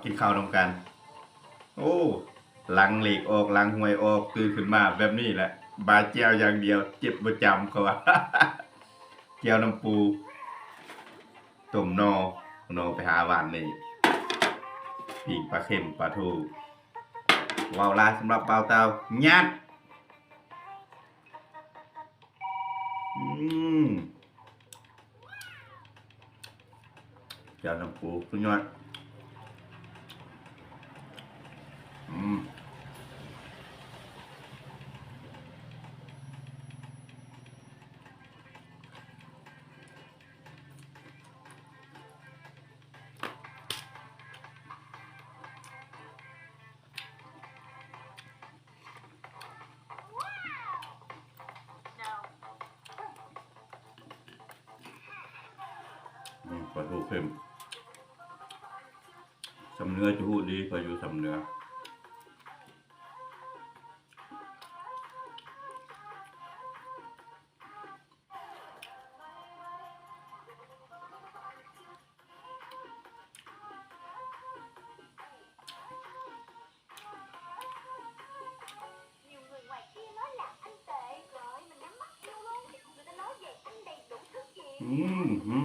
ກິນເຂົ້ານຳກັນ. ໂອ້ ຫຼັງເລກອອກ ຫຼັງຫວຍອອກ ຕື່ນຂຶ້ນມາແບບນີ້ແຫຼະ ບາດແຈ່ວຢ່າງດຽວ ເຈັບບໍ່ຈຳ ເຂົາວ່າ. ແຈ່ວນ້ຳປູ ຕົ້ມໜໍ່ ໜໍ່ໄປຫາຫວ່ານນີ້ ປີ້ງປາເຄັມ ປາທູ. ເວົ້າຫຼາຍສຳລັບບ່າວເຕົ່າ ຍາດ. ອືມ ແຈ່ວນ້ຳປູ ສຸດຍອດ. ອືມ ອືມ ປາທູເຄັມ ຊຳເໜືອຈະຮູ້ດີ ຂ້ອຍຢູ່ຊຳເໜືອ. ອືມ